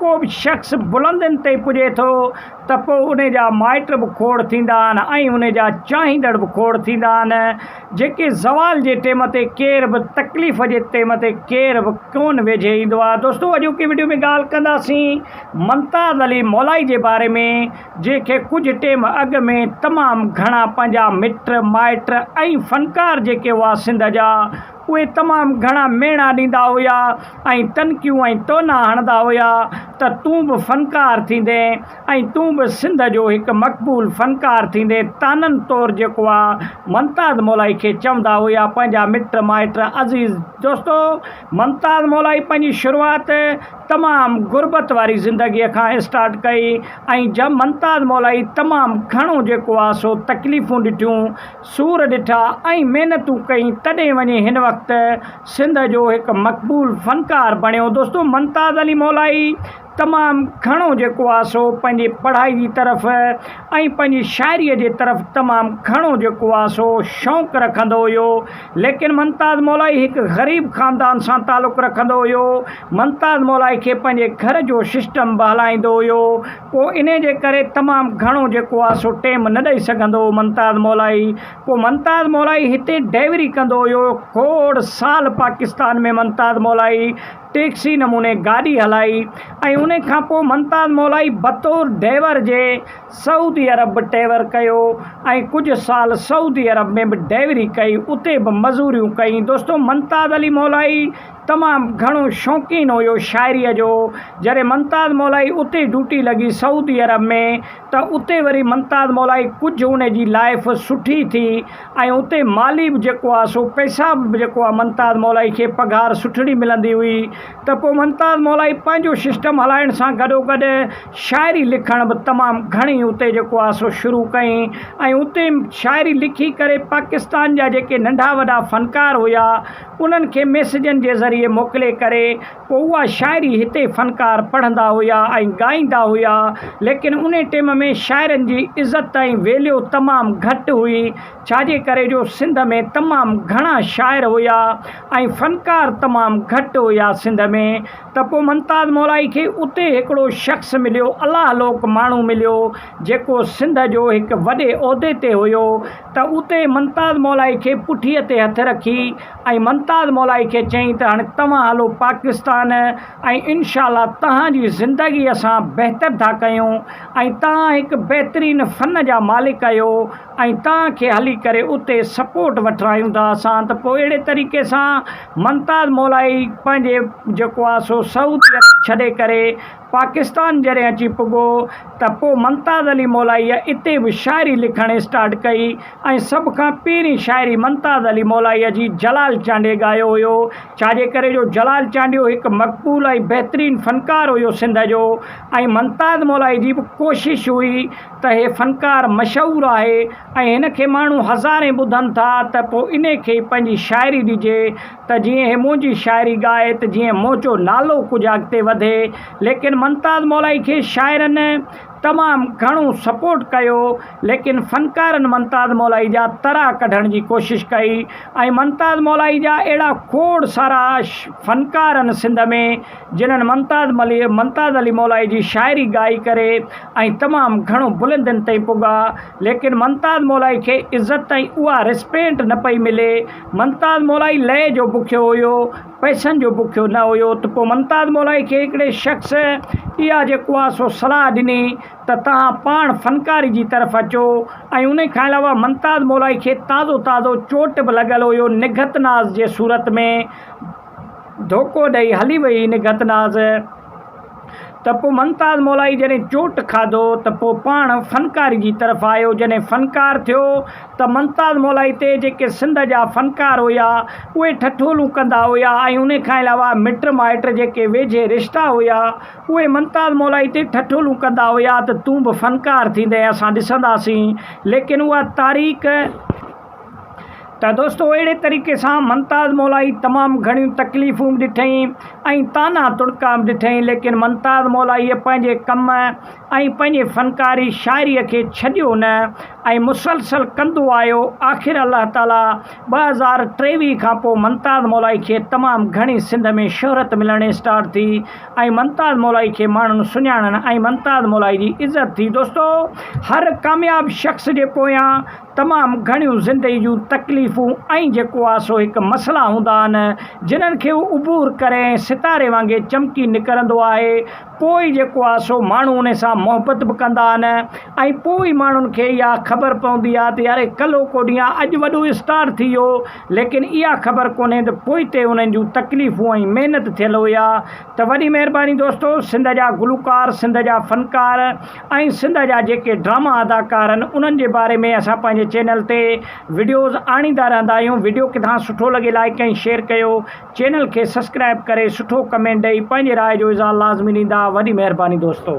جيڪو به شخص بلندين تائين پڄي ٿو ته پوء ان جا مائٽ به کوڙ ٿيندا آهن ۽ ان جا چاهيندڙ به کوڙ ٿيندا آهن جيڪي زوال جي ٽيم تي ڪير به تڪليف جي ٽيم تي ڪير به ڪون ويجهي ايندو آهي. دوستو اڄوڪي وڊيو ۾ ڳالهه ڪنداسين ممتاز علي مولائي جي باري ۾ جنهن کي ڪجهه ٽيم اڳ ۾ تمام گهڻا پنهنجا مٽ مائٽ ۽ فنڪار جيڪي هئا سنڌ جا اهي تمام گهڻا ميڻا ڏيندا هيا ۽ تنڪيون ۽ طعنا هڻندا هيا ته تون به فنڪار ٿيندين ۽ تون به سنڌ جو هڪ مقبول فنڪار ٿيندين طعنن طور جيڪو آ ممتاز مولائي کي چوندا هيا پنهنجا مٽ مائٽ عزيز دوستو ممتاز مولائي پنهنجي شروعات تمام غربت واري زندگيء کان اسٽارٽ ڪئي ۽ جب ممتاز مولائي تمام گهڻو جيڪو آ سو تڪليفون ڏٺيون، سور ڏٺا ۽ محنتون ڪئي تڏهن وڃي هن وقت سنڌ جو هڪ مقبول فنڪار بڻيو. دوستو ممتاز علي مولائي تمام گهڻو جيڪو آ سو پنهنجي پڙهائي جي طرف ۽ پنهنجي شاعريء جي طرف تمام گهڻو جيڪو آ سو شوق رکندو هيو ليڪن ممتاز مولائي هڪ غريب خاندان سان تعلق رکندو هيو ممتاز مولائي کي پنهنجي گهر جو سسٽم به هلائيندو هيو پوء انهي جي ڪري تمام گهڻو جيڪو آ سو ٽيم نه ڏئي سگهندو هو ممتاز مولائي پوء ممتاز مولائي هتي ڊيوري ڪندو هيو کوڙ سال پاڪستان ۾ ممتاز مولائي ٽيڪسي نموني گاڏي هلائي ۽ انهي کان پوء ممتاز مولائي بطور ڊيور جي سعودي عرب به ٽيور ڪيو ۽ ڪجهه سال سعودي عرب ۾ به ڊيوري ڪئي اتي به مزوريون ڪئي دوستو ممتاز علي مولائي تمام گهڻو شوقين هيو شاعريء جو. جڏهن ممتاز مولائي اتي ڊيوٽي لڳي سعودي عرب ۾ ته اتي وري ممتاز مولائي ڪجهه ان جي لائف سٺي ٿي ۽ اتي مالي به جيڪو آ سو پئسا به جيڪو آ ممتاز مولائي کي پگهار سٺڙي ملندي هئي ته پوء ممتاز مولائي پنهنجو سسٽم هلائڻ سان گڏوگڏ شاعري لکڻ به تمام گهڻي اتي جيڪو آ سو شروع ڪئي ۽ اتي شاعري لکي ڪري پاڪستان جا جيڪي ننڍا وڏا فنڪار هيا انهن کي ميسيجن جي ذريعي موڪلي ڪري پوء اها شاعري هتي فنڪار پڙهندا هيا ۽ ڳائيندا هيا ليڪن انهي ٽيم ۾ شاعرن جي عزت ۽ ويليو تمام گهٽ هئي ڇاجي ڪري جو سنڌ ۾ تمام گهڻا شاعر هيا ۽ فنڪار تمام گهٽ هيا سنڌ ۾ ته پوء ممتاز مولائي کي اتي هڪڙو شخص مليو الله لوڪ ماڻهو مليو جيڪو سنڌ جو هڪ وڏي عهدي تي هيو ته اتي ممتاز مولائي کي پٺيء تي هٿ رکي ۽ ممتاز مولائي کي چيائين ته هاڻي توهان هلو پاڪستان ۽ انشاء الله توهان جي زندگي اسان بهتر ٿا ڪيون ۽ توهان هڪ بهترين فن جا مالڪ آهيو ۽ توهان کي هلي ڪري اتي سپورٽ وٺرايون ٿا اسان ته پوء اهڙي طريقي سان ممتاز مولائي پنهنجي جيڪو آهي سو سعودي عرب ڇڏي ڪري پاڪستان جڏهن اچي پڳو ته پوء ممتاز علي مولائيء اتي به شاعري لکڻ اسٽارٽ ڪئي ۽ سڀ کان پهرين شاعري ممتاز علي مولائيء جي جلال چانڊيي ڳايو هيو ڇاجي ڪري جو جلال چانڊيو هڪ مقبول ۽ بهترين فنڪار هيو سنڌ جو ۽ ممتاز مولائي جي به ڪوشش هئي ته هي فنڪار مشهور آهي ۽ هن کي ماڻهو هزارين ٻڌن ٿا ته پوء انهي کي ئي پنهنجي شاعري ڏجي ته جيئن هي منهنجي شاعري ڳائي ته جيئن منهنجو نالو ڪجهه اڳتي وڌي ليڪن ممتاز مولائي کي شاعرن تمام گهڻو سپورٽ ڪيو ليڪن فنڪارن ممتاز مولائي جا ترا ڪڍڻ جي ڪوشش ڪئي ۽ ممتاز مولائي جا اهڙا کوڙ سارا فنڪار آهن سنڌ ۾ جنھن ممتاز ملي ممتاز علي مولائي جي شاعري ڳائي ڪري ۽ تمام گهڻو بلندين تائين پڳا ليڪن ممتاز مولائي کي عزت ۽ اها ريسپينٽ نه پئي ملي ممتاز مولائي لئه جو بکيو هيو پئسن جو بکيو نه هيو ته پوء ممتاز مولائي کي هڪڙي شخص اها جيڪو آ سو صلاح ڏني ته توهان پاڻ فنڪاري جي طرف اچو ۽ انهي کان علاوه ممتاز مولائي کي تازو تازو چوٽ به لڳل هيو نگهت ناز جي صورت ۾ ڌوڪو ڏئي هلي وئي نگهت ناز ته پوء ممتاز مولائي جڏهن چوٽ کاڌو ته پوء پاڻ فنڪاري جي طرف آيو جڏهن فنڪار ٿيو ته ممتاز مولائي تي جيڪي سنڌ جا فنڪار هيا اهي ٺٺولون ڪندا هيا ۽ ان کان علاوه مٽ مائٽ جيڪي ويجهي رشتا هيا اهي ممتاز مولائي تي ٺٺولون ڪندا هيا ته تون به فنڪار ٿيندين اسان ڏسنداسين ليڪن اها تاريخ. ته دوستو اهڙي طريقي سان ممتاز مولائي تمام گهڻيون تڪليفون به ڏٺئين ۽ طعنا تڙڪا به ڏٺئين ليڪن ممتاز مولائيء پنهنجي ڪم ۽ پنهنجي فنڪاري شاعريء کي ڇڏيو نه ۽ مسلسل ڪندو آيو آخر الله تعاليٰ 2023 کان پوء ممتاز مولائي کي تمام گهڻي سنڌ ۾ شهرت ملڻ اسٽارٽ ٿي ۽ ممتاز مولائي کي ماڻهن سڃاڻڻ ۽ ممتاز مولائي جي عزت ٿي دوستو هر ڪامياب شخص جي پويان تمام گهڻيون زندگي جون تڪليفون ۽ جيڪو آ سو هڪ مسئلا هوندا آهن جنھن کي هو عبور ڪري ۽ ستاري وانگي چمڪي نڪرندو آهي پوء ئي جيڪو آ سو ماڻهو ان سان محبت به ڪندا آهن ۽ پوء ئي ماڻهن کي اها خبر پوندي آ ته يار هي ڪلهو ڪو ڏينهن آ اڄ وڏو اسٽار ٿي ويو ليڪن اها خبر ڪونهي ته پوئتي انهن جون تڪليفون ۽ محنت ٿيل هيا ته وڏي مهرباني دوستو سنڌ جا گلوڪار سنڌ جا فنڪار ۽ سنڌ جا جيڪي ڊراما اداڪار آهن انهن جي باري ۾ اسان پنهنجي چينل تي وڊيوز آڻيندا رهندا آهيون وڊيو ڪٿان سٺو لڳي لائڪ ۽ شيئر ڪيو چينل کي سسڪرائب ڪري سٺو ڪمينٽ ڏئي پنهنجي راء جو اظهار لازمي ڏيندا وڏي مهرباني دوستو.